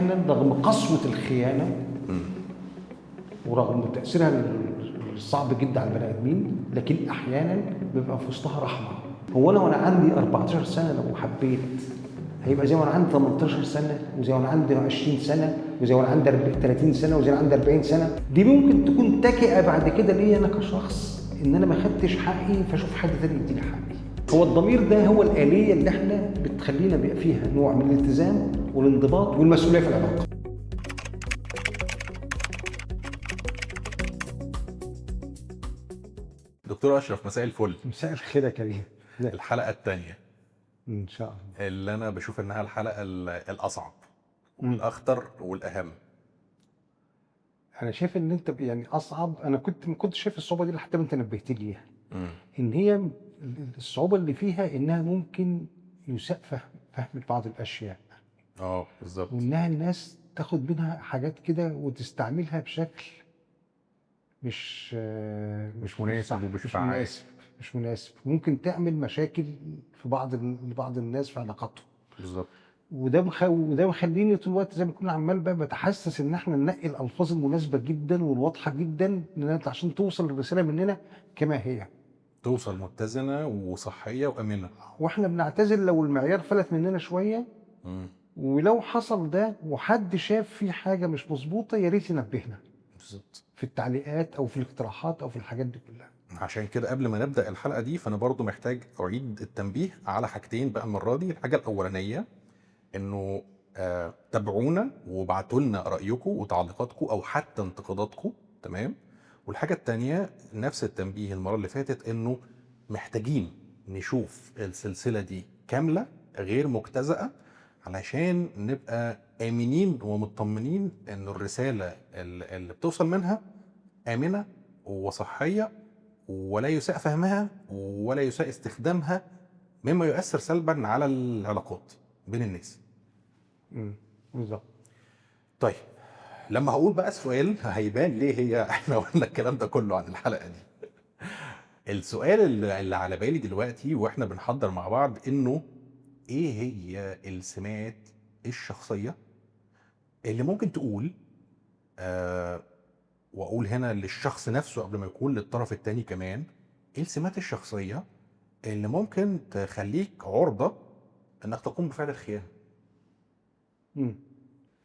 احيانا رغم قسوة الخيانة ورغم تاثيرها الصعب جدا على البني ادمين، لكن احيانا بيبقى في وسطها رحمه. هو انا وانا عندي 14 سنة لو حبيت هيبقى زي ما انا عندي 18 سنة، وزي ما انا عندي 20 سنة، وزي ما انا عندي 30 سنة، وزي ما انا عندي 40 سنة. دي ممكن تكون تكئه بعد كده ليا انا كشخص ان انا ما خدتش حقي، فاشوف حد تاني يديني حقي. هو الضمير ده هو الآلية اللي احنا بتخلينا بيبقى فيها نوع من الالتزام والانضباط والمسؤولية في العلاقة. دكتور اشرف، مساء الفل. مساء الخير يا كريم. الحلقة الثانية ان شاء الله، اللي انا بشوف انها الحلقة الاصعب والاخطر والاهم. انا شايف ان انت يعني اصعب. انا كنت ما كنتش شايف الصعوبة دي لحد ما انت نبهت لي ليها. ان هي الصعوبة اللي فيها انها ممكن يساء فهم بعض الاشياء. بالظبط. وانها الناس تاخد منها حاجات كده وتستعملها بشكل مش مناسب ومش فعال. مش مناسب. ممكن تعمل مشاكل في بعض الناس في علاقاتهم. بالظبط. وده مخليني طول الوقت زي ما كنا عمال بقى بتحسس ان احنا ننقي الالفاظ المناسبة جدا والواضحه جدا عشان توصل الرسالة مننا كما هي، توصل متزنة وصحية وامنه. واحنا بنعتذر لو المعيار فلت مننا شوية. ولو حصل ده وحد شاف في حاجة مش مظبوطة يا ريت ينبهنا. بالظبط، في التعليقات او في الاقتراحات او في الحاجات دي كلها. عشان كده قبل ما نبدا الحلقة دي فانا برضو محتاج اعيد التنبيه على حاجتين بقى المرة دي. الحاجة الاولانية انه تابعونا وابعتوا لنا رايكم وتعليقاتكم او حتى انتقاداتكم، تمام؟ والحاجة الثانية نفس التنبيه المرة اللي فاتت، انه محتاجين نشوف السلسلة دي كاملة غير مجتزأة علشان نبقى امنين ومطمنين ان الرسالة اللي بتوصل منها امنه وصحية ولا يساء فهمها ولا يساء استخدامها مما يؤثر سلبا على العلاقات بين الناس. بالظبط. طيب لما هقول بقى السؤال هيبان ليه هي احنا قلنا الكلام ده كله عن الحلقة دي. السؤال اللي على بالي دلوقتي واحنا بنحضر مع بعض انه ايه هي السمات الشخصية اللي ممكن تقول واقول هنا للشخص نفسه قبل ما يكون للطرف التاني كمان، ايه السمات الشخصية اللي ممكن تخليك عرضة انك تقوم بفعل الخيانة؟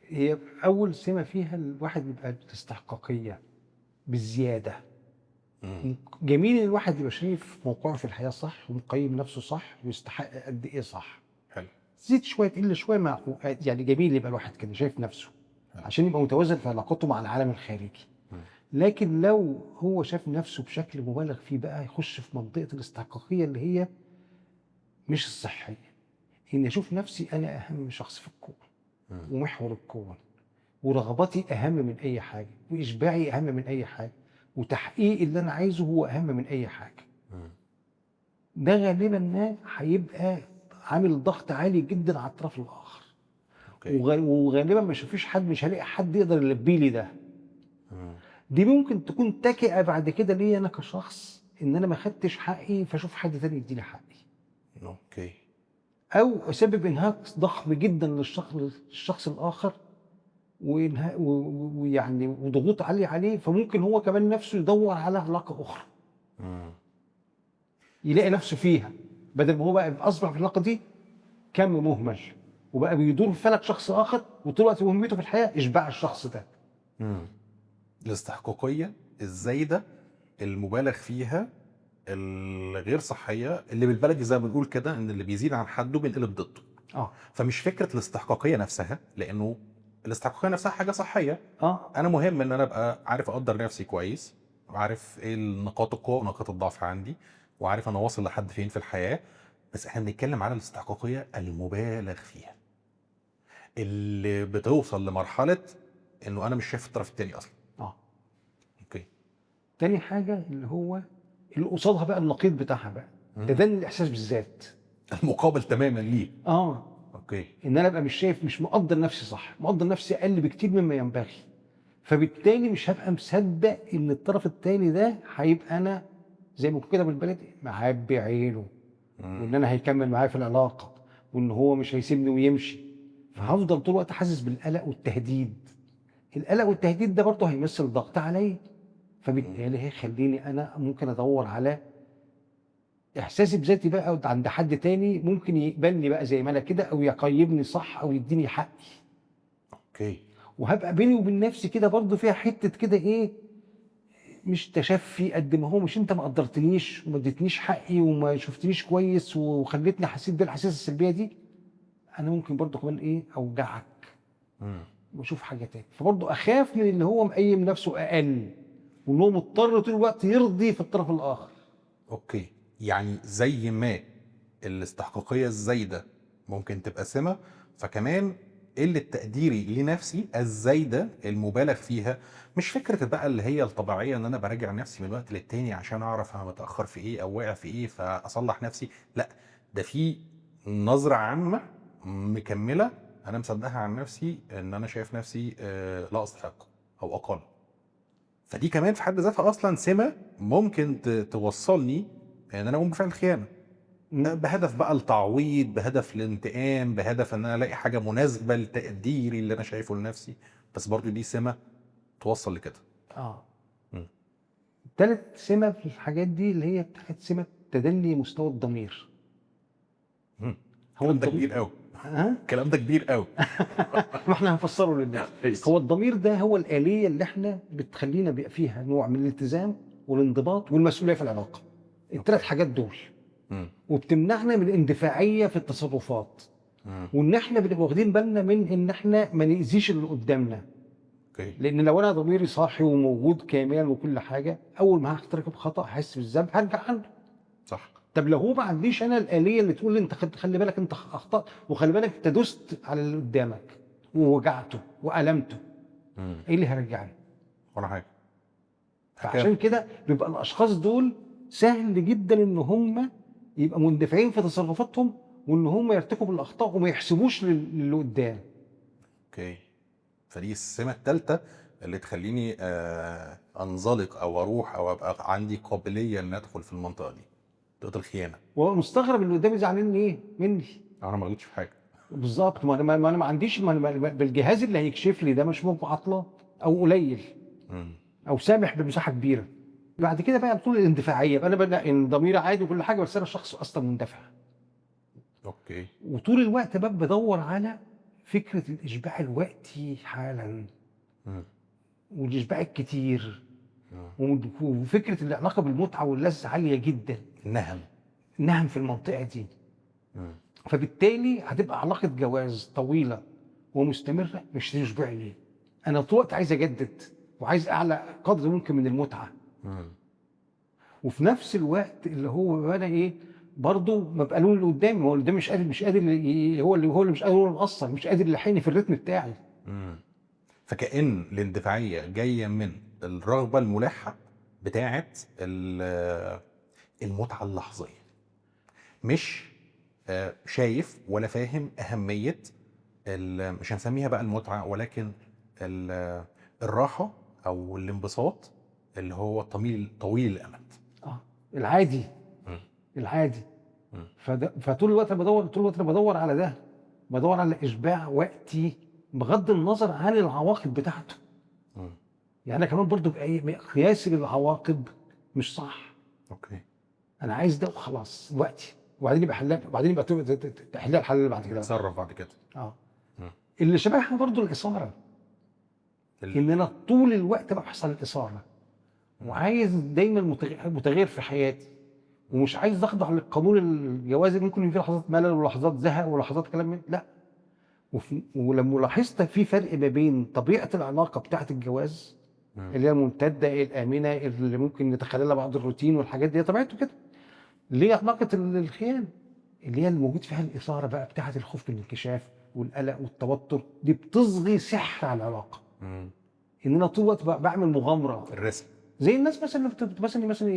هي اول سمة فيها الواحد بيبقى الاستحقاقية بالزيادة. جميل ان الواحد يبقى شايف موقعه في الحياة صح ومقيم نفسه صح ويستحق قد ايه صح. حلو. زيد شوية تقل شوية مع يعني جميل يبقى الواحد كده شايف نفسه. حلو. عشان يبقى متوازن في علاقاته مع العالم الخارجي. لكن لو هو شاف نفسه بشكل مبالغ فيه بقى يخش في منطقة الاستحقاقية اللي هي مش الصحية. إن أشوف نفسي أنا أهم شخص في الكون ومحور الكون، ورغباتي أهم من أي حاجة، وإشباعي أهم من أي حاجة، وتحقيق اللي أنا عايزه هو أهم من أي حاجة. ده غالبا ما هيبقى عامل ضغط عالي جدا على الطرف الآخر. وغالبا مش فيش حد، مش هلاقي حد يقدر يلبي لي ده. دي ممكن تكون تكئه بعد كده ليا انا كشخص ان انا ما خدتش حقي، فاشوف حد تاني يديني حقي. okay. او اسبب انهاك ضخم جدا للشخص الاخر ويعني وضغوط عالية عليه، فممكن هو كمان نفسه يدور على علاقة اخرى. يلاقي نفسه فيها، بدل ما هو بقى اصبح في العلاقة دي كم مهمل وبقى بيدور في فلك شخص اخر، وطول الوقت مهمته في الحياة اشباع الشخص ده. الاستحقاقية الزايدة المبالغ فيها الغير صحية اللي بالبلدي زي ما بنقول كده ان اللي بيزيد عن حده بينقلب ضده. فمش فكرة الاستحقاقية نفسها، لانه الاستحقاقية نفسها حاجة صحية. انا مهم ان انا ابقى عارف اقدر نفسي كويس، وعارف ايه نقاط القوة ونقاط الضعف عندي، وعارف انا واصل لحد فين في الحياة. بس احنا بنتكلم على الاستحقاقية المبالغ فيها اللي بتوصل لمرحلة انه انا مش شايف الطرف التاني اصلا. okay. تاني حاجة اللي هو اللي قصادها بقى النقيض بتاعها بقى تدني الاحساس بالذات المقابل تماما ليه. okay. ان انا ابقى مش شايف، مش مقدر نفسي صح، مقدر نفسي اقل بكتير مما ينبغي، فبالتالي مش هبقى مصدق ان الطرف التاني ده هيبقى انا زي ما كده بالبلدي معبي عينه، وان انا هيكمل معايا في العلاقة، وان هو مش هيسيبني ويمشي. فهفضل طول الوقت حاسس بالقلق والتهديد. القلق والتهديد ده برضه هيمثل ضغط عليا، فبالتالي هيخليني انا ممكن ادور على احساسي بذاتي بقى عند حد تاني ممكن يقبلني بقى زي ما انا كده، او يقيمني صح، او يديني حقي. okay. وهبقى بيني وبين نفسي كده برضه فيها حتة كده ايه، مش تشفي قد ما هو مش انت ما قدرتنيش وما اديتنيش حقي وما شفتنيش كويس وخليتني حسيت بالاحاسيس السلبية دي، انا ممكن برضه كمان ايه اوجعك واشوف حاجة تاني. فبرضه اخاف من اللي هو مقيم نفسه اقل، وان هو مضطر طول الوقت يرضي في الطرف الاخر. okay، يعني زي ما الاستحقاقيه الزايدة ممكن تبقى سمه، فكمان قلة تقديري لنفسي الزايدة المبالغ فيها، مش فكرة بقى اللي هي الطبيعية ان انا براجع نفسي من وقت للتاني عشان اعرف انا متاخر في ايه او واقع في ايه فاصلح نفسي، لا ده في نظره عامة مكملة انا مصدقها عن نفسي ان انا شايف نفسي لا استحق او اقل. فدي كمان في حد ذاتها اصلا سمه ممكن توصلني ان انا اقوم بفعل خيانة، بهدف بقى التعويض، بهدف الانتقام، بهدف ان انا الاقي حاجة مناسبة لتقديري اللي انا شايفه لنفسي، بس برضو دي سمه توصل لكده. تالت سمه في الحاجات دي اللي هي بتاعت سمه تدني مستوى الضمير. هو الكلام ده كبير قوي. الكلام ده كبير قوي. ما احنا هنفسره للناس. هو الضمير ده هو الآلية اللي احنا بتخلينا بيبقى فيها نوع من الالتزام والانضباط والمسؤولية في العلاقة. الثلاث حاجات دول. وبتمنعنا من الاندفاعية في التصرفات. وان احنا بنبقى واخدين بالنا من ان احنا ما نأذيش اللي قدامنا. لان لو انا ضميري صاحي وموجود كاملا وكل حاجة، اول ما هرتكب خطأ هحس بالذنب هرجع عنه. صح. طب لو هو ما عنديش انا الآلية اللي تقول لي انت خلي بالك انت اخطأت، وخلي بالك انت دوست على اللي قدامك ووجعته وألمته، ايه اللي هيرجعني؟ ولا حاجة. فعشان كده بيبقى الاشخاص دول سهل جدا ان هم يبقى مندفعين في تصرفاتهم، وان هم يرتكبوا الاخطاء وما يحسبوش للي قدام. okay. فدي السمة الثالثة اللي تخليني انزلق او اروح او ابقى عندي قابلية ان ادخل في المنطقة دي، منطقة الخيانة. ومستغرب اللي قدامي زعلان ايه مني؟ انا ما غلطتش في حاجة. بالظبط. ما انا ما عنديش، ما أنا بالجهاز اللي هيكشف لي ده مش ممكن عطلان او قليل او سامح بمساحة كبيرة. بعد كده بقى طول الاندفاعيه، بقى انا بقى ان ضميري عادي وكل حاجة، بس انا شخص اصلا مندفع. okay. وطول الوقت بقى بدور على فكرة الاشباع الوقتي حالا، والاشباع الكتير، وفكره العلاقة بالمتعة واللذه عالية جدا. نهم في المنطقة دي. فبالتالي هتبقى علاقة جواز طويلة ومستمرة مش تشبعني. انا طول الوقت عايز اجدد وعايز اعلى قدر ممكن من المتعة. وفي نفس الوقت اللي هو انا ايه برضه ما بقى لون اللي قدامي، هو اللي قدامي مش قادر هو اللي مش قادر، هو اللي مقصر، مش قادر يلحقني في الريتم بتاعي. فكأن الاندفاعيه جاية من الرغبة الملحة بتاعه المتعة اللحظيه، مش شايف ولا فاهم اهمية مش هنسميها بقى المتعة، ولكن الراحة او الانبساط اللي هو طويل الامد. العادي. العادي. فطول الوقت بدور، طول الوقت بدور على ده، بدور على اشباع وقتي بغض النظر عن العواقب بتاعته. يعني انا كمان برضو قياسي للعواقب مش صح. okay. انا عايز ده وخلاص وقتي، وبعدين يبقى حلها، وبعدين يبقى تحلها الحل اللي بعد كده، اتصرف بعد كده. اللي شبهها برضو الاثارة، ان انا طول الوقت ببحث عن الاثارة، وعايز دايما متغير في حياتي، ومش عايز اخضع للقانون الجواز اللي ممكن يكون فيه لحظات ملل ولحظات زهق ولحظات كلام من لا. ولما لاحظت في فرق ما بين طبيعة العلاقة بتاعه الجواز اللي هي الممتدة الامنة اللي ممكن نتخللها بعض الروتين والحاجات دي طبيعته كده، ليه علاقة الخيانة اللي هي الموجود فيها الاثارة بقى بتاعه الخوف من الانكشاف والقلق والتوتر، دي بتصغي سحر على العلاقة. ان انا طول الوقت بعمل مغامرة، ال risk، زي الناس مثلا مثلا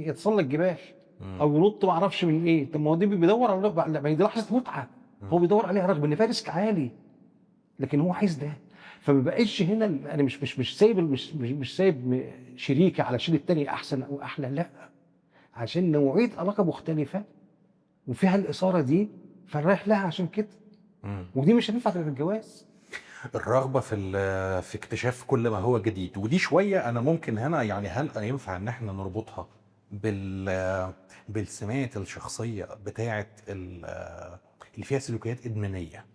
يتسلق جبال او ينط ما اعرفش من ايه. طب ما هو دي بيدور على دي لحظة متعه، هو بيدور عليها رغم ان فيها risk عالي، لكن هو عايز ده. فما بقاش هنا انا مش مش مش سايب مش مش سايب شريكي علشان التاني احسن او احلى، لا، عشان نوعية علاقة مختلفة وفيها الاثارة دي، فرايح لها عشان كده. ودي مش هتنفع في الجواز. الرغبة في اكتشاف كل ما هو جديد، ودي شوية انا ممكن هنا يعني هل ينفع ان احنا نربطها بالسمات الشخصية بتاعه اللي فيها سلوكيات ادمانيه؟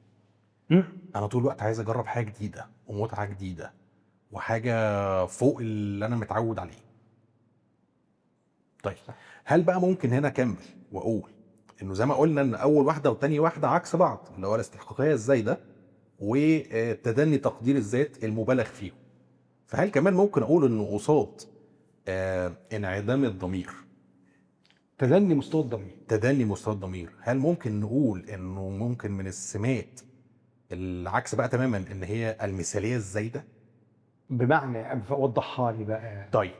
انا طول الوقت عايز اجرب حاجة جديدة ومتعه جديدة وحاجه فوق اللي انا متعود عليه. طيب هل بقى ممكن هنا اكمل واقول انه زي ما قلنا ان اول واحدة وتاني واحدة عكس بعض، اللي هو الاستحقاقيه الزايدة وتدني تقدير الذات المبالغ فيه، فهل كمان ممكن اقول انه قصاد انعدام الضمير، تدني مستوى الضمير، تدني مستوى الضمير، هل ممكن نقول انه ممكن من السمات العكس بقى تماما ان هي المثالية الزايدة؟ بمعنى وضحها لي بقى. طيب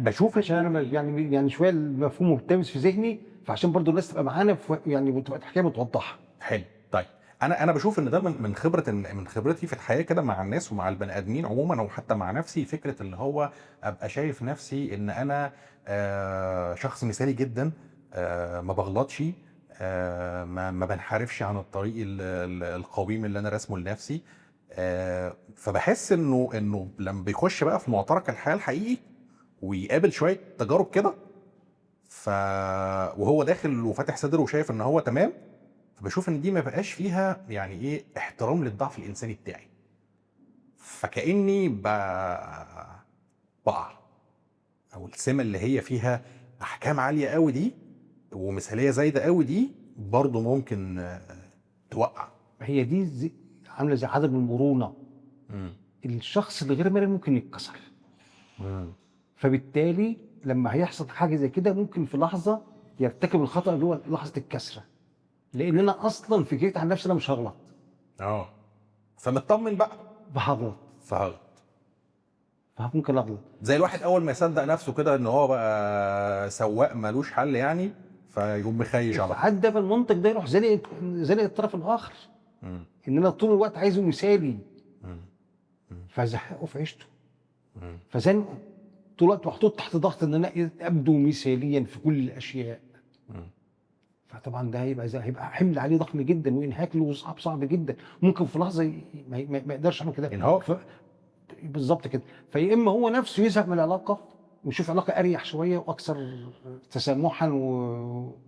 بشوف عشان انا يعني شوية المفهوم ملتبس في ذهني، فعشان برضو الناس تبقى معانا يعني وتبقى الحكاية متوضحه. حلو. طيب انا بشوف ان ده من خبره، من خبرتي في الحياة كده مع الناس ومع البني ادمين عموما، او حتى مع نفسي، فكرة اللي هو ابقى شايف نفسي ان انا شخص مثالي جدا، ما بغلطش، ما بنحرفش عن الطريق القويم اللي انا راسمه لنفسي، فبحس انه لما بيخش بقى في معترك الحياة الحقيقي ويقابل شوية تجارب كده، وهو داخل وفاتح صدره وشايف ان هو تمام، فبشوف ان دي ما بقاش فيها يعني ايه احترام للضعف الانساني بتاعي، فكاني بقع، او السمة اللي هي فيها احكام عالية قوي دي ومثاليه زايدة قوي دي برضو ممكن توقع. هي دي عامله زي عدم المرونة. الشخص اللي غير مرن ممكن يتكسر. فبالتالي لما هيحصل حاجة زي كده ممكن في لحظة يرتكب الخطا اللي هو لحظة الكسرة، لان انا اصلا فكرت عن نفسي انا مش هغلط. فمطمن بقى فهغلط، فممكن اغلط. زي الواحد اول ما يصدق نفسه كده ان هو بقى سواق ملوش حل يعني، فيقوم مخيش على طول. عدى في المنطق ده يروح زنق الطرف الاخر. ان انا طول الوقت عايزه مثالي، فزهقه في عيشته، فزنقه طول الوقت محطوط تحت ضغط ان انا ابدو مثاليا في كل الاشياء. فطبعا ده هيبقى حمل عليه ضخم جدا وانهاك له صعب جدا، ممكن في لحظة ما يقدرش يعمل كده. بالظبط كده. فيا اما هو نفسه يزهق من العلاقة ويشوف علاقة اريح شوية واكثر تسامحا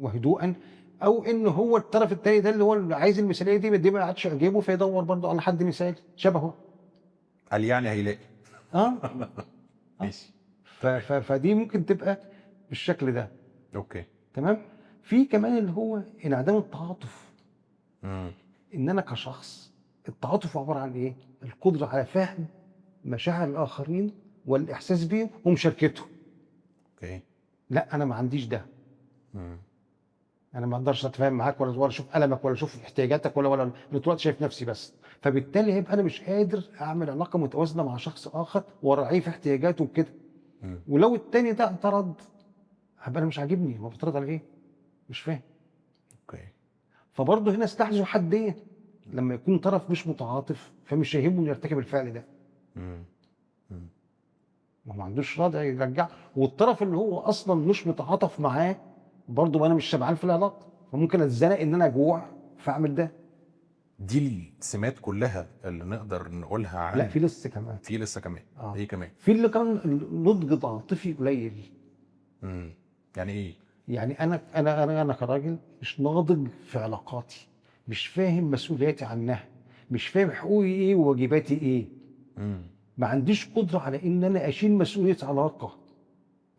وهدوءا، او ان هو الطرف الثاني ده اللي هو اللي عايز المثالية دي ما عادش يعجبه، فيدور برضه على حد مثالي شبهه. قال يعني هيلاقي. ماشي. فدي ممكن تبقى بالشكل ده. okay تمام. في كمان اللي هو انعدام التعاطف. ان انا كشخص التعاطف عبارة عن ايه؟ القدرة على فهم مشاعر الاخرين والاحساس بيهم ومشاركتهم. okay. لا انا ما عنديش ده. انا ما اقدرش اتفاهم معاك ولا اشوف المك ولا اشوف احتياجاتك ولا انا طول الوقت شايف نفسي بس. فبالتالي هيبقى انا مش قادر اعمل علاقة متوازنة مع شخص اخر وراعيه في احتياجاته وكده. ولو التاني ده اعترض هبقى انا مش عاجبني، هو بيعترض على ايه؟ مش فاهم. okay. فبرضه هنا سلاح ذو حدين، لما يكون طرف مش متعاطف فمش هيهمه انه يرتكب الفعل ده. ما عندوش رادع يرجع، والطرف اللي هو اصلا مش متعاطف معاه برضه انا مش شبعان في العلاقة، فممكن اتزنق ان انا اجوع فاعمل ده. دي السمات كلها اللي نقدر نقولها عن. لا في لسه كمان. في لسه كمان. ايه كمان؟ في اللي كمان نضج عاطفي قليل. يعني ايه؟ يعني انا انا انا انا كراجل مش ناضج في علاقاتي، مش فاهم مسؤولياتي عنها، مش فاهم حقوقي ايه وواجباتي ايه. ما عنديش قدره على ان انا اشيل مسؤولية علاقة.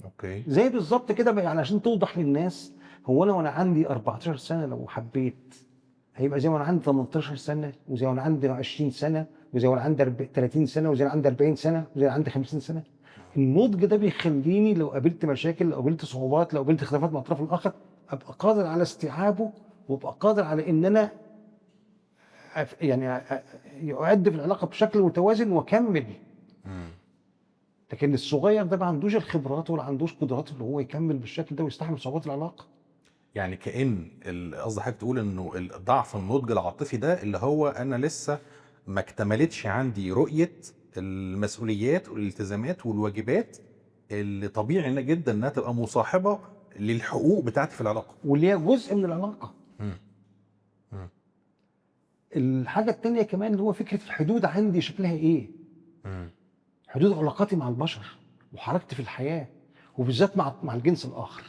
okay. زي بالظبط كده يعني عشان توضح للناس، هو انا وانا عندي 14 سنة لو حبيت هيبقى زي وانا عندي 18 سنة، وزي وانا عندي 20 سنة، وزي وانا عندي 30 سنة، وزي وانا عندي 40 سنة، وزي وانا عندي 50 سنة. النضج ده بيخليني لو قابلت مشاكل، لو قابلت صعوبات، لو قابلت خلافات مع الطرف الاخر، ابقى قادر على استيعابه، وابقى قادر على ان انا يعني اؤدي في العلاقة بشكل متوازن واكمل. لكن الصغير ده ما عندوش الخبرات ولا عندوش قدرات اللي هو يكمل بالشكل ده ويستحمل صعوبات العلاقة. يعني كأن قصدي حضرتك تقول انه ضعف النضج العاطفي ده اللي هو انا لسه ما اكتملتش عندي رؤية المسؤوليات والالتزامات والواجبات اللي طبيعي جدا انها تبقى مصاحبه للحقوق بتاعتي في العلاقة، واللي هي جزء من العلاقة. الحاجة التانية كمان اللي هو فكرة الحدود عندي شكلها ايه؟ حدود علاقاتي مع البشر وحركتي في الحياة، وبالذات مع الجنس الاخر،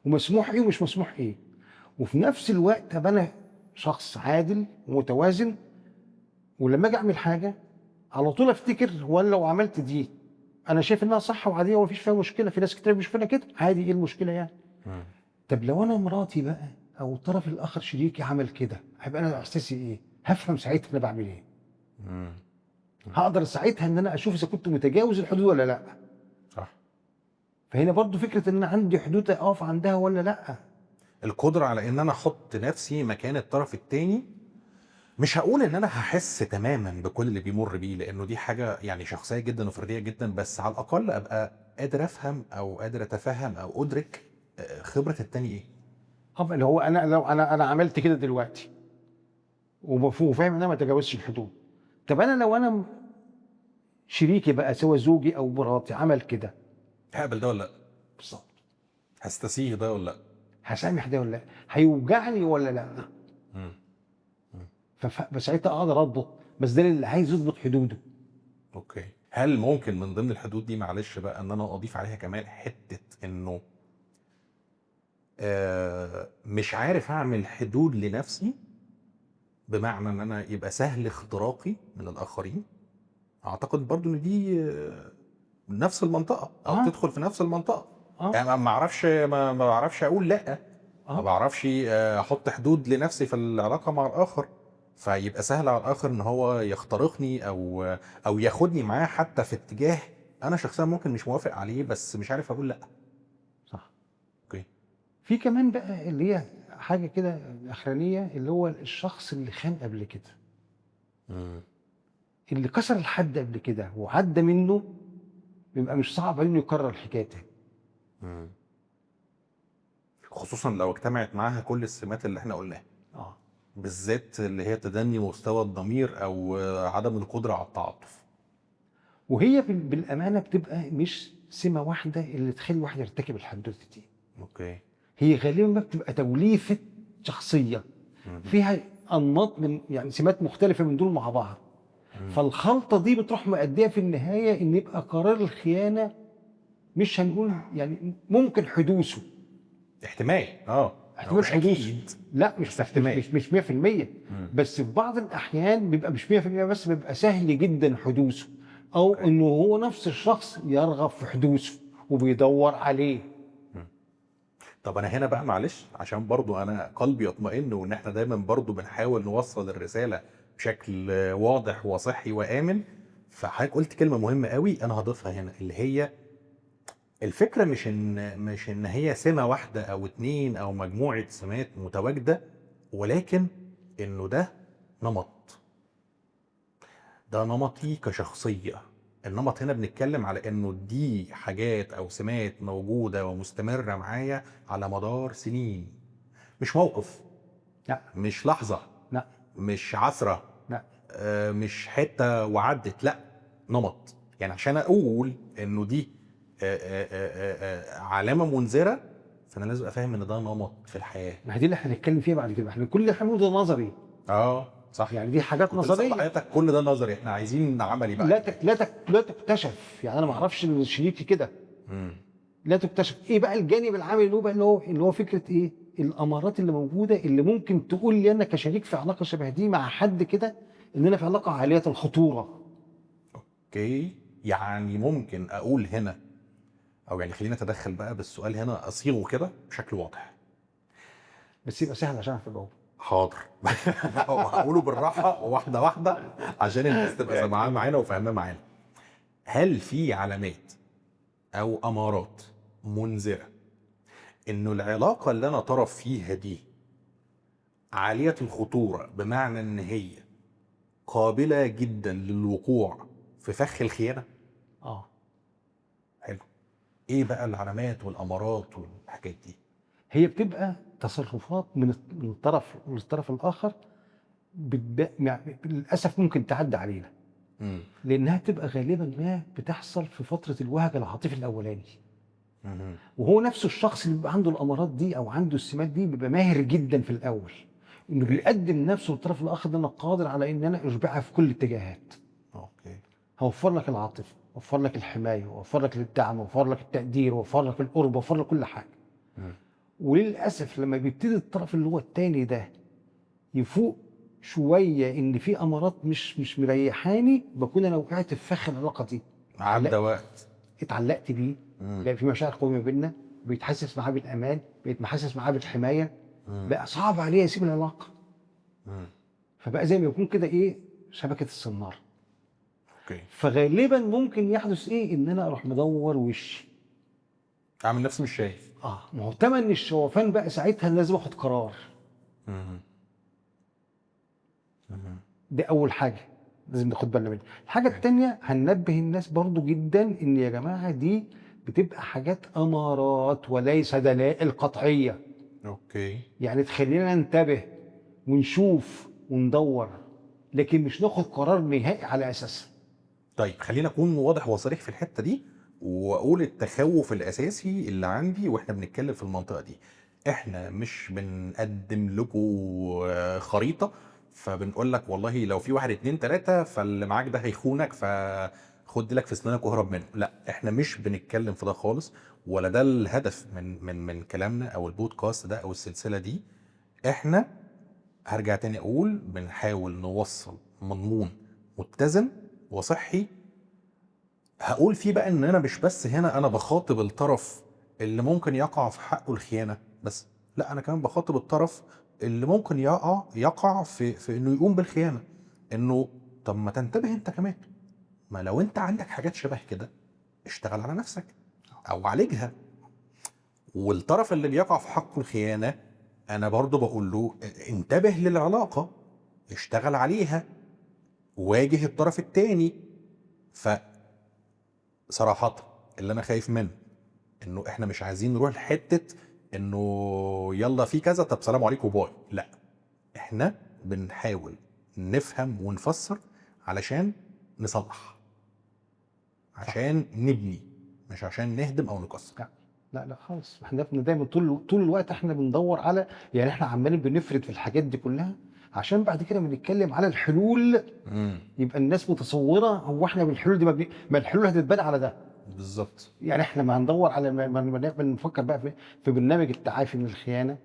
ومسموح ايه ومش مسموح ايه. وفي نفس الوقت ابقى انا شخص عادل ومتوازن، ولما اجي اعمل حاجة على طول افتكر هو انا لو عملت دي انا شايف انها صح وعاديه ومفيش فيها مشكلة، في ناس كتير مش فيها كده عادي، ايه المشكلة يعني؟ طب لو انا مراتي بقى او الطرف الاخر شريكي عمل كده، هيبقى انا احساسي ايه؟ هفهم ساعتها انا بعمل ايه؟ هقدر ساعتها ان انا اشوف اذا كنت متجاوز الحدود ولا لا. صح. فهنا برضو فكرة ان انا عندي حدود اقف عندها ولا لا. القدرة على ان انا احط نفسي مكان الطرف الثاني. مش هقول ان انا هحس تماما بكل اللي بيمر بيه، لانه دي حاجة يعني شخصية جدا وفرديه جدا، بس على الاقل ابقى قادر افهم او قادر اتفهم او ادرك خبره التاني ايه. اللي هو انا لو انا عملت كده دلوقتي وفاهم ان انا ما اتجاوزش الحدود، طب انا لو انا شريكي بقى سواء زوجي او مراتي عمل كده، هقبل ده ولا لا؟ بالظبط. هستسيغ ده ولا لا؟ هسامح ده ولا لا؟ هيوجعني ولا لا؟ فساعتها اقدر اضبط، بس ده اللي عايز يضبط حدوده. okay. هل ممكن من ضمن الحدود دي معلش بقى ان انا اضيف عليها كمان حتة انه مش عارف اعمل حدود لنفسي، بمعنى ان انا يبقى سهل اختراقي من الاخرين؟ اعتقد برضو ان دي نفس المنطقة او تدخل في نفس المنطقة. يعني ما اعرفش، ما بعرفش اقول لا، ما بعرفش احط حدود لنفسي في العلاقة مع الاخر، فيبقى سهل على الاخر ان هو يخترقني او ياخدني معاه حتى في اتجاه انا شخصيا ممكن مش موافق عليه، بس مش عارف اقول لا. صح. okay. في كمان بقى اللي هي حاجة كده اخرانيه، اللي هو الشخص اللي خان قبل كده، اللي كسر الحد قبل كده وعدى منه، بيبقى مش صعب انه يكرر الحكاية تاني. خصوصا لو اجتمعت معاها كل السمات اللي احنا قلناها. بالذات اللي هي تدني مستوى الضمير او عدم القدرة على التعاطف. وهي بالامانة بتبقى مش سمه واحدة اللي تخلي الواحد يرتكب الحدوتة دي. okay. هي غالبا ما بتبقى توليفة شخصية فيها انماط من يعني سمات مختلفة من دول مع بعض. فالخلطه دي بتروح مؤديه في النهاية ان يبقى قرار الخيانة مش هنقول يعني ممكن حدوثه، احتمال، احتمال حدوثه، لا مش احتمال، مش 100%، بس في بعض الاحيان بيبقى مش 100%، بس بيبقى سهل جدا حدوثه، او انه هو نفس الشخص يرغب في حدوثه وبيدور عليه. طب انا هنا بقى معلش عشان برضو انا قلبي يطمئن، وان احنا دايما برضو بنحاول نوصل الرسالة بشكل واضح وصحي وامن، فحضرتك قلت كلمة مهمة قوي انا هضيفها هنا، اللي هي الفكرة مش ان هي سمه واحدة او اتنين او مجموعة سمات متواجدة، ولكن انه ده نمط، ده نمطي كشخصية. النمط هنا بنتكلم على انه دي حاجات او سمات موجودة ومستمرة معايا على مدار سنين، مش موقف، لا، مش لحظة، لا، مش عثره، لا، مش حتة وعدت، لا، نمط. يعني عشان اقول انه دي علامة منذره، فانا لازم افهم ان ده نمط في الحياة. ما هي دي اللي احنا هنتكلم فيها بعد كده، احنا كل اللي احنا بنقوله ده نظري. صح، يعني دي حاجات نظرية، حياتك كل ده نظري، احنا عايزين عملي بقى. لا تكتشف، يعني انا ما اعرفش ان شريكي كده، لا تكتشف. ايه بقى الجانب العملي اللي هو بقى اللي هو فكرة ايه الامارات اللي موجودة اللي ممكن تقول لي انا كشريك في علاقة شبه دي مع حد كده ان انا في علاقة عالية الخطورة. okay، يعني ممكن اقول هنا، او يعني خلينا اتدخل بقى بالسؤال هنا، اصيغه كده بشكل واضح بس يبقى سهل عشان اعرف اجاوبه. حاضر. هقوله بالراحة واحدة واحدة عشان الناس تبقى سامعاه معانا وفاهماه معانا. هل في علامات او امارات منذره انه العلاقة اللي انا طرف فيها دي عالية الخطورة، بمعنى ان هي قابله جدا للوقوع في فخ الخيانة؟ حلو. ايه بقى العلامات والامارات والحاجات دي؟ هي بتبقى تصرفات من الطرف الاخر للاسف ممكن تعدي علينا، لانها بتبقى غالبا ما بتحصل في فترة الوهج العاطفي الاولاني. وهو نفسه الشخص اللي بيبقى عنده الامارات دي او عنده السمات دي بيبقى ماهر جدا في الاول، انه بيقدم نفسه للطرف الاخر ده انا قادر على ان انا اشبعها في كل الاتجاهات. okay، هوفر لك العاطفة، وفر لك الحماية، وفر لك الدعم، وفر لك التقدير، وفر لك القرب، وفر لك كل حاجة. وللاسف لما بيبتدي الطرف اللي هو الثاني ده يفوق شوية ان في امارات مش مريحاني، بكون انا وقعت في فخ العلاقة دي. عدى وقت اتعلقت بيه، بقى في مشاعر قوية ما بيننا، بيتحسس معاه بالامان، بقيت محسس معاه بالحمايه، بقى صعب عليه يسيب العلاقة. فبقى زي ما يكون كده ايه، شبكة الصناره. okay. فغالبا ممكن يحدث ايه، ان انا اروح مدور وشي، اعمل نفسي مش شايف. ما هو تمن الشوفان بقى ساعتها لازم اخد قرار. دي اول حاجة لازم ناخد بالنا منها. الحاجة الثانية هننبه الناس برضو جدا ان يا جماعة دي بتبقى حاجات امارات وليس دلائل قطعية. okay، يعني تخلينا ننتبه ونشوف وندور، لكن مش ناخد قرار نهائي على اساسها. طيب خلينا اكون واضح وصريح في الحتة دي، واقول التخوف الاساسي اللي عندي واحنا بنتكلم في المنطقة دي. احنا مش بنقدم لكم خريطة فبنقول لك والله لو في 1 2 3 فاللي معاك ده هيخونك فخد لك في سنانك واهرب منه. لا، احنا مش بنتكلم في ده خالص، ولا ده الهدف من من من كلامنا او البودكاست ده او السلسلة دي. احنا هرجع تاني اقول بنحاول نوصل مضمون متزن وصحي. هقول فيه بقى ان انا مش بس هنا انا بخاطب الطرف اللي ممكن يقع في حقه الخيانة بس، لا انا كمان بخاطب الطرف اللي ممكن يقع في انه يقوم بالخيانة. انه طب ما تنتبه انت كمان، ما لو انت عندك حاجات شبه كده اشتغل على نفسك او عالجها. والطرف اللي بيقع في حقه الخيانة انا برضو بقول له انتبه للعلاقة، اشتغل عليها، واجه الطرف التاني. ف صراحة اللي انا خايف منه انه احنا مش عايزين نروح لحتة انه يلا في كذا طب سلام عليكم باي. لا، احنا بنحاول نفهم ونفسر علشان نصلح، عشان نبني، مش عشان نهدم او نكسر. لا لا لا خالص. احنا دايما طول الوقت احنا بندور على، يعني احنا عمالين بنفرد في الحاجات دي كلها عشان بعد كده بنتكلم على الحلول. يبقى الناس متصورة هو احنا بالحلول دي مبني، ما الحلول هتتبنى على ده بالظبط. يعني احنا ما هندور على ما نفكر بقى في برنامج التعافي من الخيانة،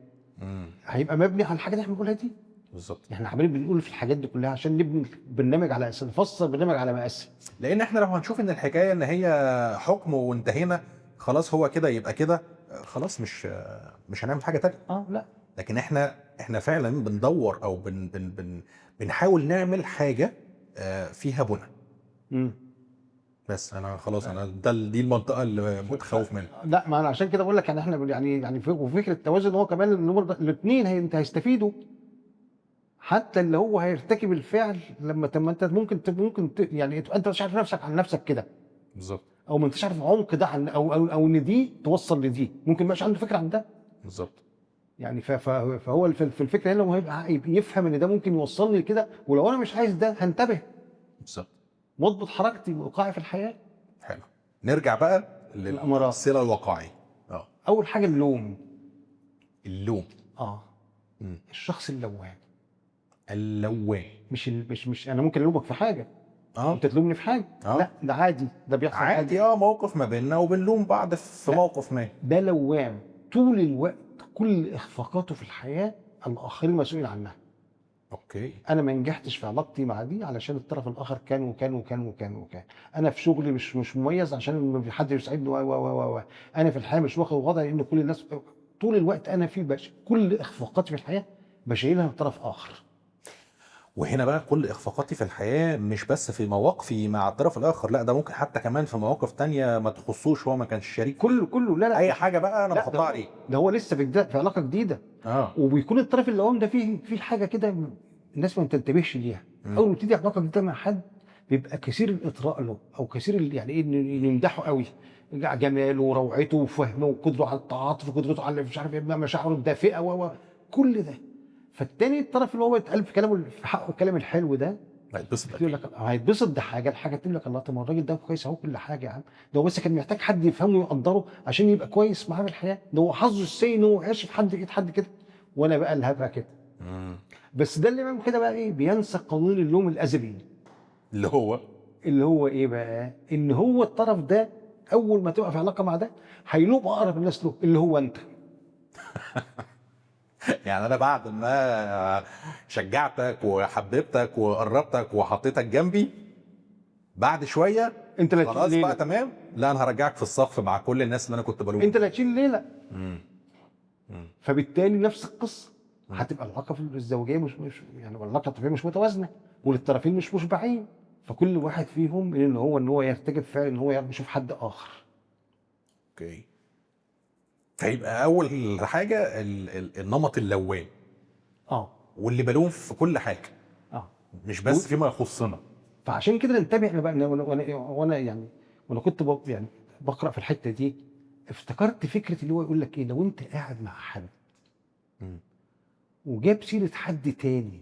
هيبقى مبني على الحاجات اللي احنا بنقولها دي بالظبط. احنا عمالين بنقول في الحاجات دي كلها عشان نبني برنامج على اساس، نفصل برنامج على مقاس. لان احنا لو هنشوف ان الحكاية ان هي حكم وانتهينا خلاص، هو كده يبقى كده خلاص، مش هنعمل حاجة تانية. لا، لكن احنا فعلا بندور او بن بن بن بنحاول نعمل حاجة فيها بنى. بس انا خلاص، انا دي المنطقة اللي متخوف منها. لا، ما انا عشان كده بقول لك يعني احنا يعني وفكره التوازن هو كمان الاثنين انت هيستفيدوا، حتى اللي هو هيرتكب الفعل لما انت ممكن يعني انت مش عارف نفسك عن نفسك كده بالظبط، او ما انتش عارف عمق ده عن او او, أو ان دي توصل لدي، ممكن ما يبقاش عنده فكرة عن ده بالظبط. يعني فهو في الفكرة هنا هو هيبقى يفهم ان ده ممكن يوصلني لكده، ولو انا مش عايز ده هنتبه بالظبط واضبط حركتي وايقاعي في الحياة. حلو، نرجع بقى للصله الواقعية. اول حاجة اللوم. اللوم الشخص اللوام. اللوام مش مش مش انا ممكن الومك في حاجة، انت تلومني في حاجة. لا ده عادي، ده بيحصل عادي. موقف ما بيننا وبنلوم بعض في موقف ما. ده لوام طول الوقت، كل اخفاقاته في الحياة الاخرين مسؤولين عنها. okay، انا ما نجحتش في علاقتي مع دي علشان الطرف الاخر كان وكان وكان وكان وكان. انا في شغلي مش مميز عشان ما في حد يساعدني و و و انا في الحياة مش واخد وضعي لان كل الناس طول الوقت انا في كل اخفاقاتي في الحياة بشيلها من طرف اخر. وهنا بقى كل اخفاقاتي في الحياة مش بس في مواقفي مع الطرف الاخر، لا ده ممكن حتى كمان في مواقف تانية ما تخصوش هو، ما كانش شريك، كله لا لا اي حاجة بقى انا بحطها عليه. ده هو لسه في علاقة جديدة. وبيكون الطرف اللوام ده فيه حاجة كده الناس ما بتنتبهش ليها. اول ما تبتدي علاقة جديدة مع حد بيبقى كثير الاطراء له، او كثير يعني ايه يمدحه قوي، جماله وروعته وفهمه وقدره على التعاطف وقدرته على مش عارف ايه، مشاعره الدافئه وكل ده. فالتاني الطرف اللي هو اتقال في كلامه في حقه الكلام الحلو ده هيتبسط، يقول لك هيتبسط. ده حاجة. الحاجة تقول لك الله، طب ما الراجل ده كويس اهو، كل حاجة يا عم، ده هو بس كان محتاج حد يفهمه ويقدره عشان يبقى كويس معاه في الحياة، ده هو حظه السيء ان هو عاش في حد ايد حد كده، وانا بقى اللي هبقى كده. بس ده اللي بيعمل كده بقى ايه؟ بينسى قانون اللوم الازلي، اللي هو اللي هو ايه بقى؟ ان هو الطرف ده اول ما تبقى في علاقة مع ده هيلوم اقرب الناس له اللي هو انت. يعني انا بعد ما شجعتك وحببتك وقربتك وحطيتك جنبي، بعد شوية انت اللي هتشيل خلاص بقى ليلة. تمام، لا انا هرجعك في الصف مع كل الناس اللي انا كنت بلومهم. انت اللي هتشيل الليلة. فبالتالي نفس القصة هتبقى العلاقة الزوجية مش يعني العلاقة الطرفين مش متوازنة، والطرفين مش مشبعين، فكل واحد فيهم ان هو يرتكب فعل ان هو يشوف حد اخر. okay. فيبقى اول حاجة النمط اللوام. واللي بلوم في كل حاجة. مش بس فيما يخصنا. فعشان كده ننتبه. انا بقى وانا يعني وانا كنت يعني بقرا في الحتة دي افتكرت فكرة اللي هو يقول لك ايه، لو انت قاعد مع حد وجاب سيره حد تاني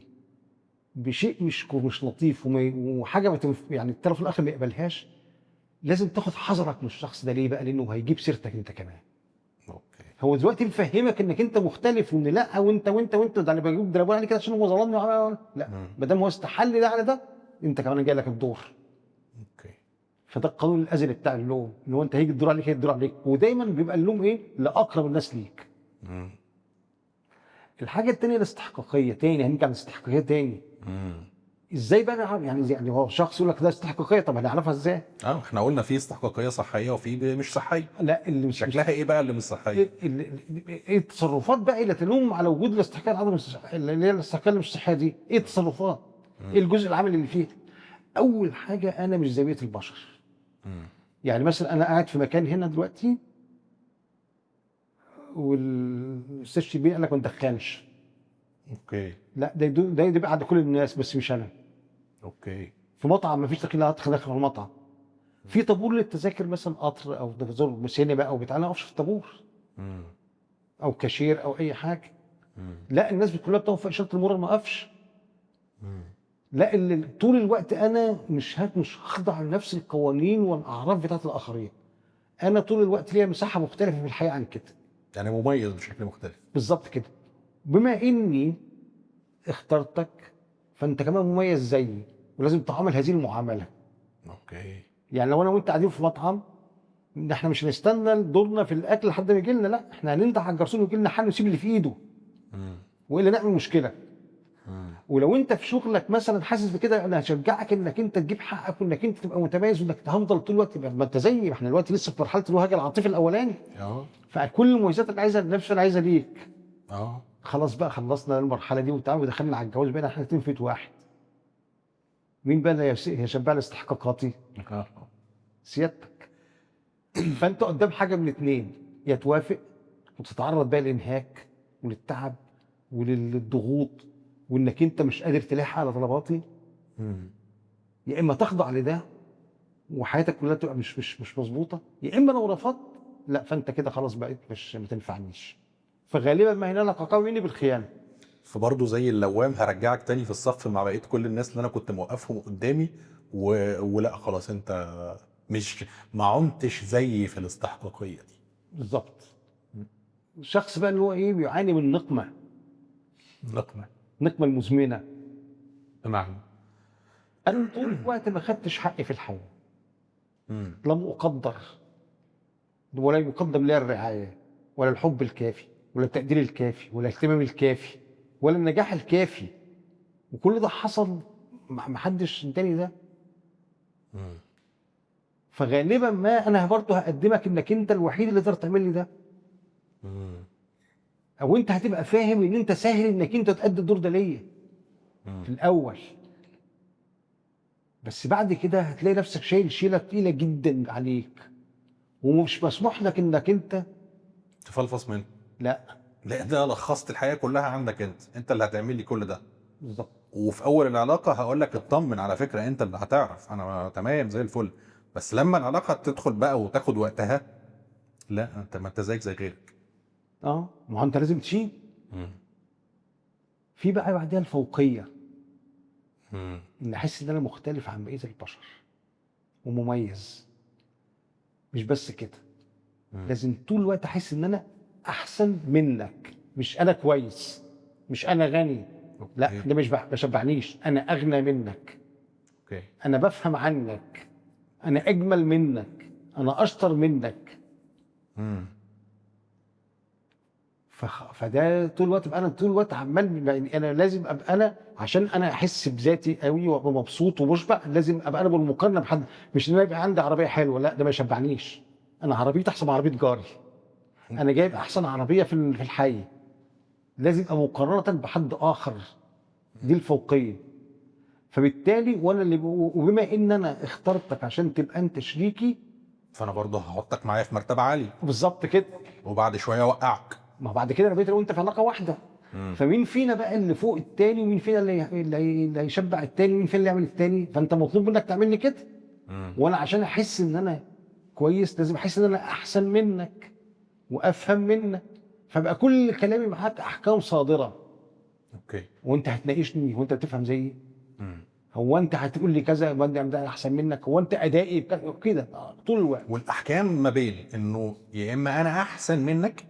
بشيء مش لطيف وحاجه يعني الطرف الاخر ما يقبلهاش، لازم تاخد حذرك من الشخص ده. ليه بقى؟ لانه هيجيب سيرتك انت كمان. okay. هو دلوقتي مفهمك انك انت مختلف وان لا وانت وانت وانت ده انا بجيب ده عليك كده عشان هو ظلمني. لا، ما دام هو استحل ده على ده، انت كمان جاي لك الدور. okay. فده القانون الازلي بتاع اللوم، ان هو انت هيجي الدور عليك، هيجي الدور عليك، ودايما بيبقى اللوم ايه؟ لاقرب الناس ليك. الحاجة الثانية الاستحقاقيه. تاني هنرجع للاستحقاقيه تاني. ازاي بقى نعرف؟ يعني هو شخص يقول لك ده استحقاقيه، طب هنعرفها ازاي؟ احنا قلنا في استحقاقيه صحية وفي مش صحية. لا، اللي مش شكلها ايه بقى اللي مش صحية؟ ايه التصرفات بقى اللي تلوم على وجود الاستحقاقيه العدم اللي هي الاستحقاقيه اللي مش صحية دي؟ ايه التصرفات؟ ايه الجزء العملي اللي فيها؟ اول حاجة انا مش زي بقية البشر. يعني مثلا انا قاعد في مكان هنا دلوقتي والاستاذ شربيني قال لك ما تدخنش. okay. لا، ده يبقى عند كل الناس بس مش انا. okay. في مطعم ما فيش تدخين، لا هدخل في المطعم. في طابور للتذاكر مثلا، قطر او سينما او بتاع، انا ما اقفش في الطابور. او كاشير او اي حاجة. لا، الناس كلها بتقف في اشارة المرور ما اقفش. لا، اللي طول الوقت انا مش هخضع لنفس القوانين والاعراف بتاعت الاخرين. انا طول الوقت ليا مساحة مختلفة في الحياة عن كده. يعني مميز بشكل مختلف. بالظبط كده. بما اني اخترتك فانت كمان مميز زيي، ولازم تعامل هذه المعاملة. okay. يعني لو انا وانت قاعدين في مطعم، احنا مش هنستنى دورنا في الاكل لحد ما يجي لنا، لا احنا هننده على الجرسون ويجي لنا حل ويسيب اللي في ايده. والا نعمل مشكلة. ولو انت في شغلك مثلا حاسس بكده، انا هشجعك انك انت تجيب حقك وانك انت تبقى متميز وانك هفضل طول الوقت. ما انت زيي، ما احنا دلوقتي لسه في مرحلة الوهج العاطفي الاولاني. فكل المميزات اللي عايزها لنفسي انا عايزها ليك. خلاص بقى خلصنا المرحلة دي وتعالى ودخلنا على الجواز، بقينا احنا الاثنين في بيت واحد. مين بقى اللي هيشبع لي استحقاقاتي؟ سيادتك. فانت قدام حاجة من الاثنين، يا توافق وتتعرض بقى للانهاك وللتعب وللضغوط وانك انت مش قادر تلاحق على طلباتي، يا اما تخضع لده وحياتك كلها تبقى مش مش مش مظبوطة، يا اما لو رفضت لا فانت كده خلاص بقيت مش ما تنفعنيش. فغالبا ما هنا لك عقاب مني بالخيانة. فبرضه زي اللوام هرجعك تاني في الصف مع بقية كل الناس اللي انا كنت موقفهم قدامي ولا خلاص انت مش ما عمتش زيي في الاستحقاقيه دي. بالظبط. الشخص بقى اللي هو ايه بيعاني من نقمه. نقمه المزمنة. بمعنى انا طول الوقت ما خدتش حقي في الحياة. لم اقدر ولا يقدم لي الرعاية ولا الحب الكافي ولا التقدير الكافي ولا الاهتمام الكافي ولا النجاح الكافي، وكل ده حصل ما حدش اداني ده. فغالبا ما انا برضه هقدمك انك انت الوحيد اللي تقدر تعمل لي ده. او انت هتبقى فاهم ان انت سهل انك انت تأدي الدور ده ليا في الاول، بس بعد كده هتلاقي نفسك شايل شيله تقيلة جدا عليك ومش مسموح لك انك انت تفلفص منه. لا لا، ده لخصت الحياة كلها عندك انت اللي هتعمل لي كل ده. بالظبط. وفي اول العلاقة هقول لك اطمن على فكرة انت اللي هتعرف، انا تمام زي الفل. بس لما العلاقة تدخل بقى وتاخد وقتها، لا انت ما انت زيك زي غيرك. ما هو انت لازم تشيل. في بقى بعدها الفوقية، ان احس ان انا مختلف عن بقية البشر ومميز. مش بس كده، لازم طول الوقت احس ان انا احسن منك، مش انا كويس، مش انا غني، لا ده مش ما شبعنيش، انا اغنى منك. okay. انا بفهم عنك، انا اجمل منك، انا اشطر منك. فده طول الوقت ابقى انا طول الوقت عمال، يعني انا لازم ابقى انا عشان انا احس بذاتي قوي وابقى مبسوط ومشبع، لازم ابقى انا بالمقارنة بحد. مش ان انا يبقى عندي عربية حلوة، لا ده ما يشبعنيش، انا عربيتي احسن من عربية جاري، انا جايب احسن عربية في الحي، لازم ابقى مقارنة بحد اخر. دي الفوقية. فبالتالي وانا اللي وبما ان انا اخترتك عشان تبقى انت شريكي، فانا برضه هحطك معايا في مرتبه عالية. بالظبط كده. وبعد شوية اوقعك. ما بعد كده انا بقيت وانت في علاقة واحدة. فمين فينا بقى اللي فوق التاني، ومين فينا اللي هيشبع التاني، ومين فينا اللي يعمل التاني؟ فانت مطلوب منك تعمل لي كده. وانا عشان احس ان انا كويس لازم احس ان انا احسن منك وافهم منك، فبقى كل كلامي معاك احكام صادرة. okay. وانت هتناقشني وانت بتفهم زيي؟ هو انت هتقول لي كذا وانا احسن منك؟ هو انت ادائي كده طول الوقت. والاحكام ما بين انه يا اما انا احسن منك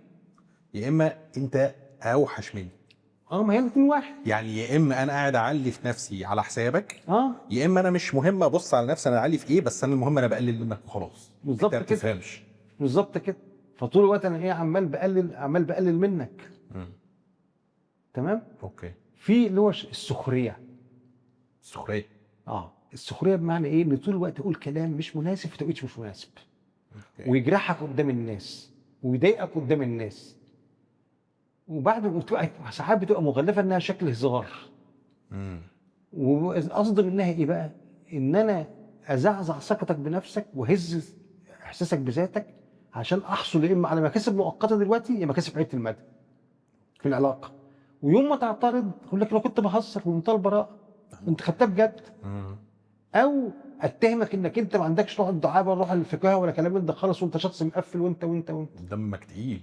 يا اما انت اوحش مني. ما هي الاثنين واحد. يعني يا اما انا قاعد اعلي في نفسي على حسابك، يا اما انا مش مهم ابص على نفسي انا اعلي في ايه، بس انا المهم انا بقلل منك وخلاص. بالظبط انت ما كده. بتفهمش. بالظبط كده. فطول الوقت انا ايه، عمال بقلل، عمال بقلل منك. تمام؟ okay. في اللي هو السخرية. السخرية. السخرية بمعنى ايه؟ ان طول الوقت اقول كلام مش مناسب في توقيت مش مناسب. okay. ويجرحك قدام الناس ويضايقك قدام الناس. وبعد وتبقى ساعات بتبقى مغلفه انها شكل هزار. وقصد منها ايه بقى؟ ان انا ازعزع ثقتك بنفسك وهز احساسك بذاتك عشان احصل يا اما على مكاسب مؤقتة دلوقتي يا مكاسب بعيدة المدى في العلاقة. ويوم ما تعترض اقول لك لو كنت بهزر بمنتهى البراءة، انت خدتها بجد. او اتهمك انك انت ما عندكش روح الدعابة ولا روح الفكاهة ولا كلام من ده خالص، وانت شخص مقفل وانت وانت وانت دمك تقيل.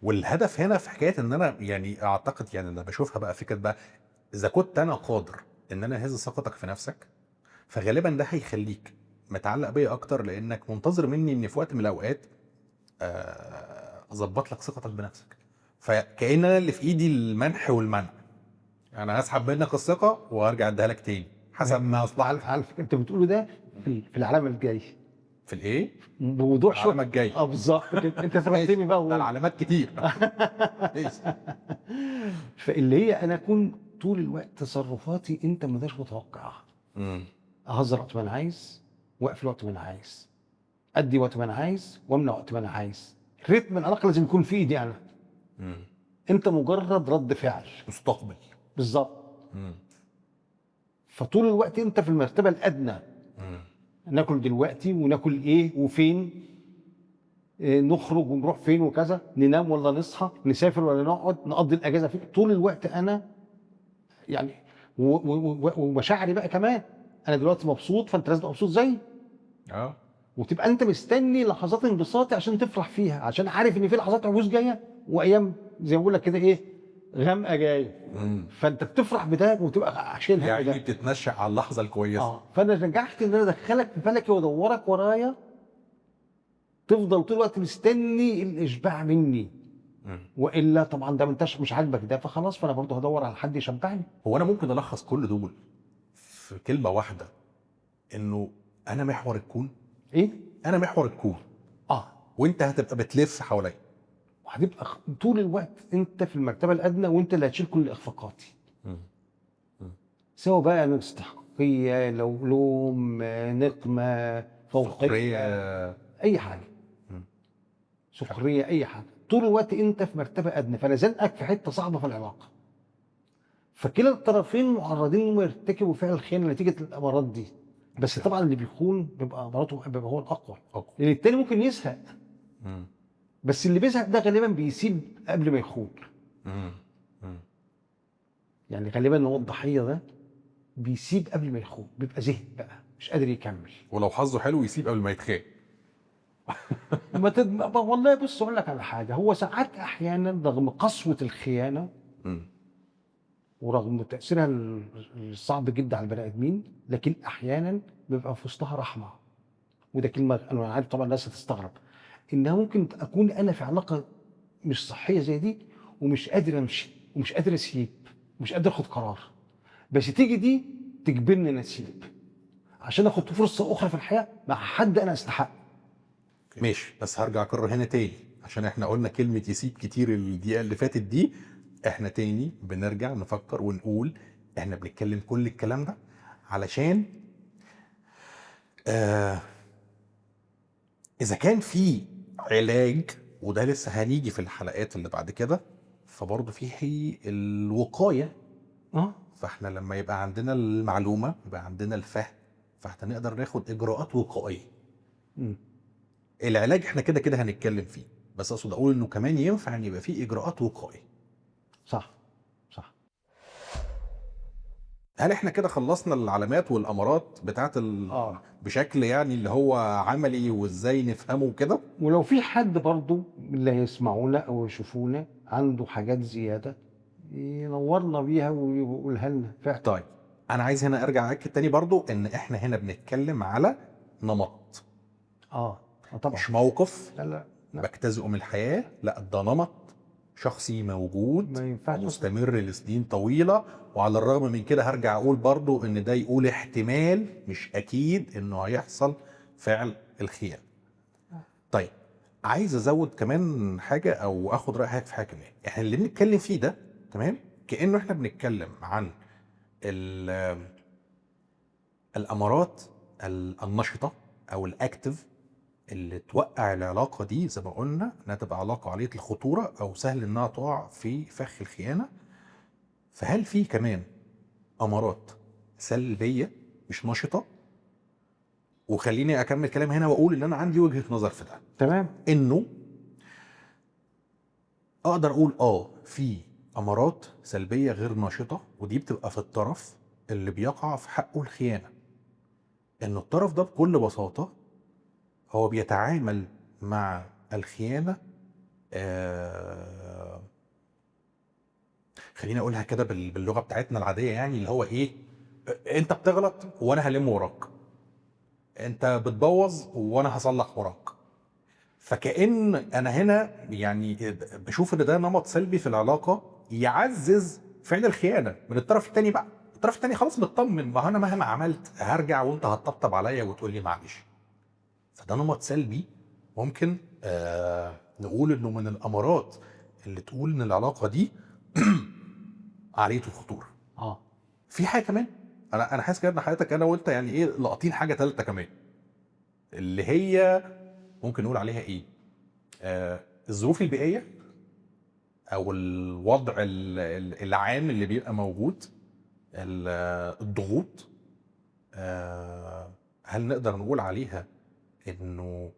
والهدف هنا في حكاية ان انا يعني اعتقد، يعني انا بشوفها بقى فكرة بقى، اذا كنت انا قادر ان انا اهز ثقتك في نفسك، فغالبا ده هيخليك متعلق بيا اكتر، لانك منتظر مني ان في وقت من الاوقات اظبط لك ثقتك بنفسك. فكأن انا اللي في ايدي المنح والمنع، انا هسحب منك الثقة وارجع اديها لك تاني حسب ما اصلح. على فكرة انت بتقوله ده في العلامة الجاي. في الايه؟ بوضوح شوية. العلامة الجاية. بالظبط كده. انت سبقتني بقى. ده العلامات كتير. فاللي هي انا اكون طول الوقت تصرفاتي انت ما انتش متوقعها. اهزر وقت ما انا عايز، واقفل وقت ما انا عايز، ادي وقت ما انا عايز، وامنع وقت ما انا عايز. رتم العلاقة لازم يكون في ايدي انا. انت مجرد رد فعل مستقبل. بالظبط. فطول الوقت انت في المرتبة الادنى. ناكل دلوقتي وناكل ايه وفين، إيه نخرج ونروح فين وكذا، ننام ولا نصحى، نسافر ولا نقعد، نقضي الاجازة فين. طول الوقت انا يعني ومشاعري بقى كمان، انا دلوقتي مبسوط فانت لازم تبقى مبسوط زيي. وتبقى انت مستني لحظات انبساطي عشان تفرح فيها، عشان عارف ان في لحظات عجوز جاية وايام زي ما بقول لك كده ايه غامقه جاية. فانت بتفرح بده وتبقى شايل هم يعني ده. بتتنشأ على اللحظة الكويسة. فانا نجحت ان انا ادخلك في فلكي وادورك ورايا، تفضل طول الوقت مستني الاشباع مني. والا طبعا ده ما انتش مش عاجبك ده، فخلاص فانا برضه هدور على حد يشبعني. هو انا ممكن الخص كل دول في كلمة واحدة، انه انا محور الكون. ايه؟ انا محور الكون. وانت هتبقى بتلف حواليا، وهتبقى طول الوقت انت في المرتبة الادنى، وانت اللي هتشيل كل اخفاقاتي. سواء بقى استحقاقيه، لو لوم، نقمه، فوقيه، سخرية، اي حاجة. سخرية، اي حاجة. طول الوقت انت في مرتبه ادنى، فانا زنقك في حتة صعبة في العلاقة. فكلا الطرفين معرضين انهم يرتكبوا فعل الخيانة نتيجة الامارات دي. بس طبعا اللي بيخون بيبقى اماراته، بيبقى هو الاقوى، لان التاني ممكن يزهق. بس اللي بيزهق ده غالبا بيسيب قبل ما يخون. يعني غالبا هو الضحية ده بيسيب قبل ما يخون، بيبقى زهق بقى مش قادر يكمل. ولو حظه حلو يسيب قبل ما يتخان. ما والله بص اقول لك على حاجة، هو ساعات احيانا رغم قسوة الخيانة ورغم تاثيرها الصعب جدا على البني ادمين، لكن احيانا بيبقى في وسطها رحمه. وده كلمة انا عارف طبعا الناس هتستغرب، انها ممكن اكون انا في علاقة مش صحية زي دي ومش قادر امشي ومش قادر اسيب، ومش قادر اخد قرار، بس تيجي دي تجبرني ان اسيب عشان اخد فرصة اخرى في الحياة مع حد انا استحق. ماشي، بس هرجع اكرر هنا تاني عشان احنا قلنا كلمة يسيب كتير الدقيقة اللي فاتت دي. احنا تاني بنرجع نفكر ونقول احنا بنتكلم كل الكلام ده علشان اذا كان في علاج، وده لسه هنيجي في الحلقات اللي بعد كده، فبرضه في الوقاية. فاحنا لما يبقى عندنا المعلومة يبقى عندنا الفهم، فاحنا نقدر ناخد اجراءات وقائية. العلاج احنا كده كده هنتكلم فيه، بس اقصد اقول انه كمان ينفع ان يبقى فيه اجراءات وقائية. صح صح. هل احنا كده خلصنا العلامات والامارات بتاعت بشكل يعني اللي هو عملي وازاي نفهمه وكده؟ ولو في حد برضو اللي هيسمعونا او يشوفونا عنده حاجات زيادة ينورنا بيها ويقولها لنا فعلا. طيب انا عايز هنا ارجع اكد تاني برضو ان احنا هنا بنتكلم على نمط. طبعا مش موقف. لا لا لا. بجتزئه من الحياة، لا ده نمط شخصي موجود ما ينفعش مستمر لسنين طويلة. وعلى الرغم من كده هرجع اقول برضو ان ده يقول احتمال مش اكيد انه هيحصل فعل الخيانة. طيب عايز ازود كمان حاجة او اخد رأي حضرتك في حاجة كمان. احنا اللي بنتكلم فيه ده تمام كأنه احنا بنتكلم عن الامارات النشطة او الاكتف اللي توقع العلاقة دي زي ما قلنا انها تبقى علاقة عالية الخطورة او سهل انها تقع في فخ الخيانة. فهل في كمان امارات سلبية مش نشطة؟ وخليني اكمل كلام هنا واقول ان انا عندي وجهة نظر في ده. تمام. انه اقدر اقول في امارات سلبية غير نشطة، ودي بتبقى في الطرف اللي بيقع في حقه الخيانة. انه الطرف ده بكل بساطة هو بيتعامل مع الخيانة، خليني أقولها كده باللغة بتاعتنا العادية، يعني اللي هو إيه، أنت بتغلط وأنا هلم وراك، أنت بتبوظ وأنا هصلح وراك. فكأن أنا هنا يعني بشوف إن ده نمط سلبي في العلاقة يعزز فعل الخيانة من الطرف التاني. بقى الطرف التاني خلاص مطمن، ما أنا مهما عملت هرجع وأنت هتطبطب عليا وتقول لي معلش. فده نمط سلبي ممكن نقول انه من الامارات اللي تقول ان العلاقة دي عالية الخطورة. في حاجة كمان انا حاسس كده ان حضرتك انا وانت يعني ايه لاقطين حاجة ثالثة كمان، اللي هي ممكن نقول عليها ايه، الظروف البيئية او الوضع العام اللي بيبقى موجود، الضغوط. هل نقدر نقول عليها انه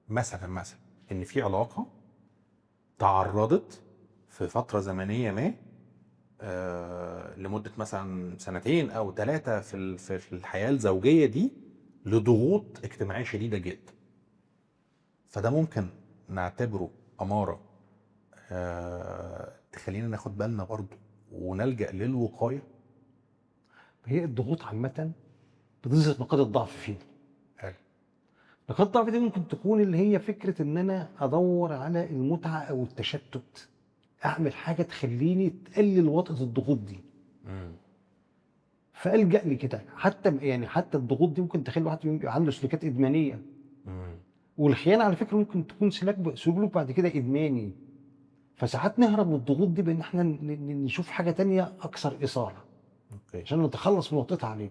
مثلا ان في علاقة تعرضت في فترة زمنية ما لمدة مثلا 2 أو 3 في الحياة الزوجية دي لضغوط اجتماعية شديدة جدا، فده ممكن نعتبره اماره تخلينا ناخد بالنا برضو ونلجأ للوقايه؟ هي الضغوط عامة بتظهر نقاط الضعف فينا. نقاط الضعف دي ممكن تكون اللي هي فكرة إن أنا أدور على المتعة أو التشتت، أعمل حاجة تخليني تقلل وطأة الضغوط دي. فألجأ لكده. حتى الضغوط دي ممكن تخلي الواحد يبقى عنده سلوكات إدمانية. والخيانة على فكرة ممكن تكون سلوك بعد كده إدماني. فساعات نهرب من الضغوط دي بإن إحنا نشوف حاجة تانية أكثر إثارة. عشان نتخلص من وطئتها عليه.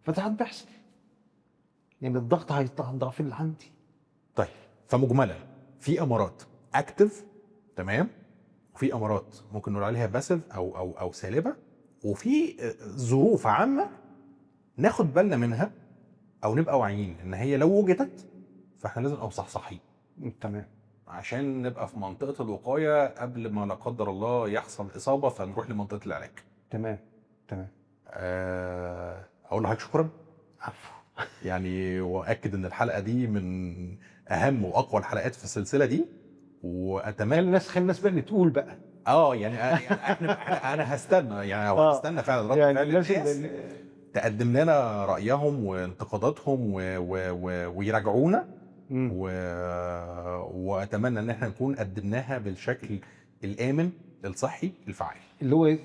فساعات بيحصل. يعني الضغط هيطلع الضعف اللي عندي. طيب فمجملا في امارات active تمام، وفي امارات ممكن نقول عليها passive او او او سالبه، وفي ظروف عامة ناخد بالنا منها او نبقى واعيين ان هي لو وجدت فاحنا لازم نبقى صحصحين. تمام. عشان نبقى في منطقة الوقاية قبل ما لا قدر الله يحصل اصابه فنروح لمنطقه العلاج. تمام تمام. اقول لحضرتك شكرا. عفو. يعني واكد ان الحلقة دي من اهم واقوى الحلقات في السلسلة دي، واتمنى خلي الناس بقى اللي تقول بقى. يعني احنا انا هستنى، يعني هستنى فعلا رد يعني فعل الناس تقدم لنا رايهم وانتقاداتهم ويراجعونا، واتمنى ان احنا نكون قدمناها بالشكل الامن الصحي الفعال. اللي هو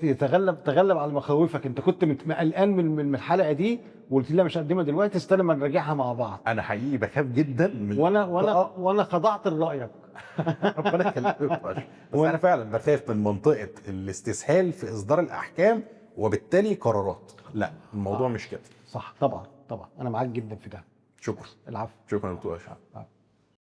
تغلب على مخاوفك. انت كنت قلقان من الحلقة دي وقلت لي لا مش هقدمها دلوقتي، استنى ما نراجعها مع بعض. انا حقيقي بخاف جدا من وانا وانا خضعت لرايك. ربنا يخليك، بس انا فعلا بخاف من منطقة الاستسهال في اصدار الاحكام وبالتالي قرارات. لا، الموضوع مش كده. صح، طبعا طبعا، انا معاك جدا في ده. شكرا. العفو. شكرا يا دكتور اشرف. العفو.